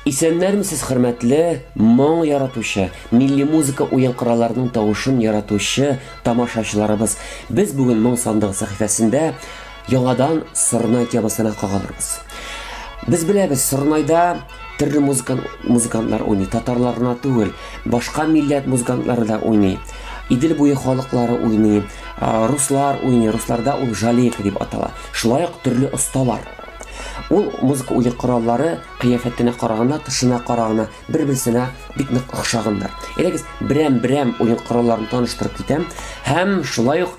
Исәннәрмесез, хөрмәтле моң яратучы, милли музыка уен коралларының тавышын яратучы тамашачыларыбыз. Без бүген Моң сандыгы сәхифәсендә яңадан сорнай темасына кагылырбыз. Без беләбез, сорнайда төрле музыкан, музыкантлар уйный, татарлар гына түгел, башка милләт музыкантлары да уйный. Идел буе халыклары уйный, руслар уйный, русларда ул жалейка дип атала. Шулай ук төрле осталар. Ул музыка уен кораллары кыяфәтенә караганда, тышына караганда бер-берсенә бик нык охшаганнар. Әйдәгез, берәм-берәм уен коралларын таныштырып китәм һәм шулай ук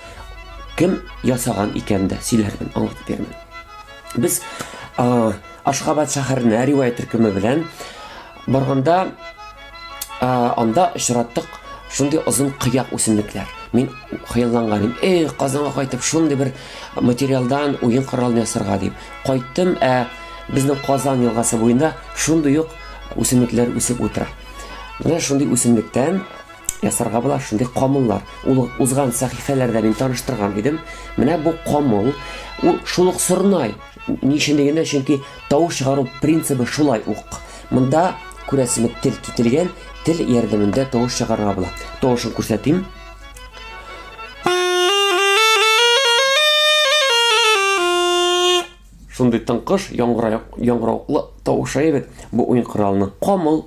кем ясаган икәнен дә сөйләрмен, аңлатып бирермен. Без Ашхабад шәһәренә риваять төркеме белән барганда анда очраттык шундый озын кыяк үсемлекләр. Мин хыялланган идем, эй, Казанга кайтып шундый бер материалдан уен коралын ясарга дип. Кайттым, ә безнең Казан елгасы буенда шундый ук үсемлекләр үсеп утыра. Менә шундый үсемлектән ясарга була шундый камыллар. Ул узган сәхифәләрдә мин таныштырган идем. Менә бу камыл, ул шул ук сорнай. Ни өчен дигәндә, чөнки тавыш чыгару принцибы шулай ук. Монда күрәсезме, тел кителгән, тел ярдәмендә тавыш чыгарырга була. Тавышын күрсәтим. Шундый тыңкыш, яңгыравыклы тавышы әйбәт бу уен коралының. Камыл.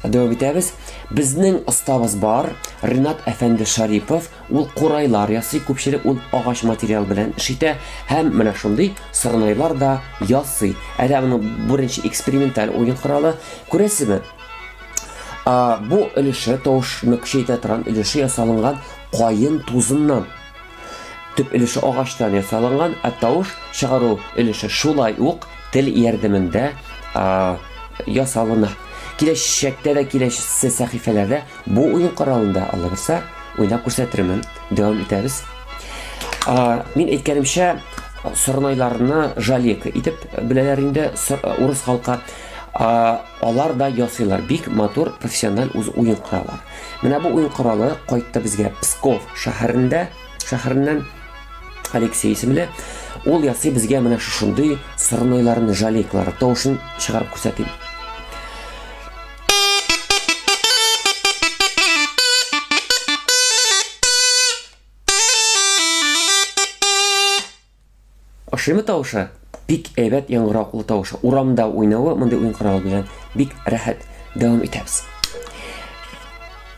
Дәвам итәбез. Безнең остабыз бар, Ринат әфәнде Шарипов. Ул курайлар ясый, күпчелек ул агач материал белән эш итә һәм менә шундый сорнайлар да ясый. Әле аның беренче эксперименталь уен коралы. Күрәсезме? Бу өлеше, тавышны көчәйтә торган өлеше ясалынган каен тузыннан. Төп өлеше агачтан ясалынган, ә тавыш чыгару өлеше шулай ук тел ярдәмендә ясалына. Киләчәктә дә киләсе сәхифәләрдә бу уен коралында Алла бирсә уйнап күрсәтермен. Дәвам итәбез. Мин әйткәнемчә, сорнайларны жалейка итеп беләләр инде урыс халкы. Алар да ясыйлар бик матур профессиональ үз уен кораллар. Менә бу уен коралы кайтты безгә Псков шәһәрендә, шәһәреннән Алексей исемле. Ул ясый безгә менә шушындый сорнайларны, жалейкалар. Тавышын чыгарып күрсәтим. Ошыймы тавышы? Бик әйбәт яңгыраклы тавышы. Урамда уйнавы мондый уен коралы белән бик рәхәт. Дәвам итәбез.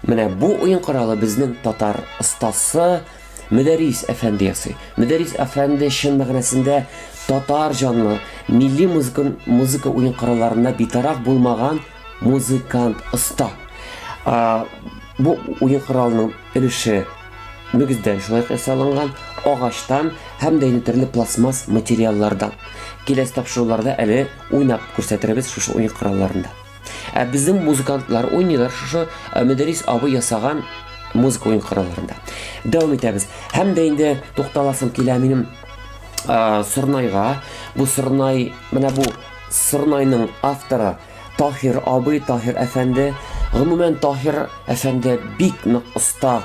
Менә бу уен коралы безнең татар остасы Мөдәррис әфәнде ясый. Мөдәррис әфәнде чын мәгънәсендә татар җанлы, милли музыка, музыка уен коралларына битараф булмаган музыкант, оста. Бу уен коралының өлеше мөгездән шулай ук ясалынган, агачтан һәм дә инде төрле пластмасс материаллардан. Киләсе тапшыруларда әле уйнап күрсәтербез шушы уен коралларында. Ә безнең музыкантлар уйныйлар шушы Мөдәррис абый ясаган музыка уен коралларында. Дәвам итәбез. Һәм дә инде тукталасым килә минем сорнайга. Бу сорнай, менә бу сорнайның авторы Таһир абый, Таһир әфәнде. Гомумән, Таһир әфәнде бик нык оста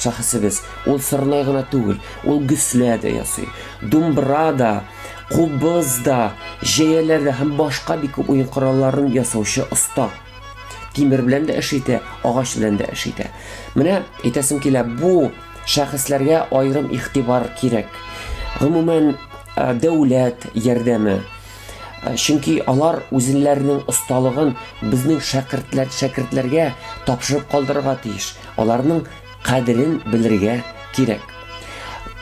шәхесебез. Ул сорнай гына түгел, ул гөслә дә ясый, думбра да, кубыз да, җәяләр дә һәм башка бик күп уен коралларын ясаучы оста. Тимер белән дә эш итә, агач белән дә эш итә. Менә әйтәсем килә, бу шәхесләргә аерым игътибар кирәк. Гомумән, дәүләт ярдәме. Чөнки алар үзләренең осталыгын безнең шәкертләр, шәкертләргә тапшырып калдырырга тиеш. Аларның кадерен белергә кирәк.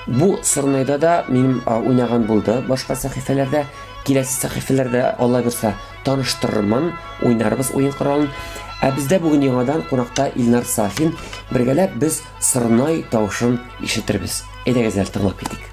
Бу сорнайда да минем уйнаган булды башка сәхифәләрдә. Киләсе сәхифәләрдә Алла бирсә таныштырырмын, уйнарбыз уен коралын. Ә бездә бүген яңадан кунакта Илнар Сафин. Бергәләп без сорнай тавышын ишетербез. Әйдәгез әле тыңлап китик.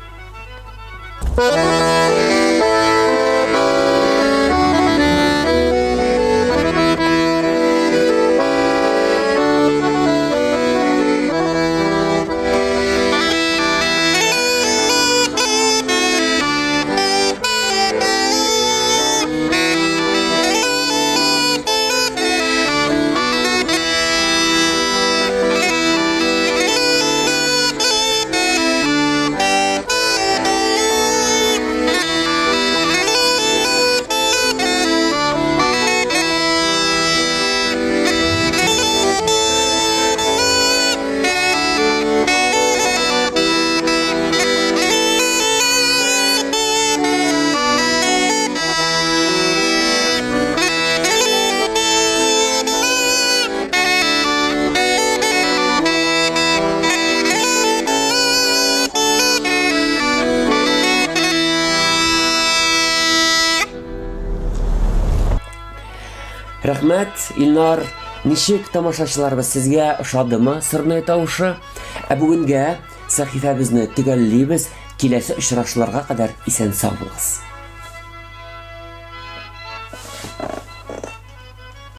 Рәхмәт, Илнар. Ничек тамашачыларыбыз сезгә ошадымы сырнай тавышы? Ә бүгенгә сәхифәбезне төгәллибез. Киләсе очрашуларга кадәр исән сау булыгыз.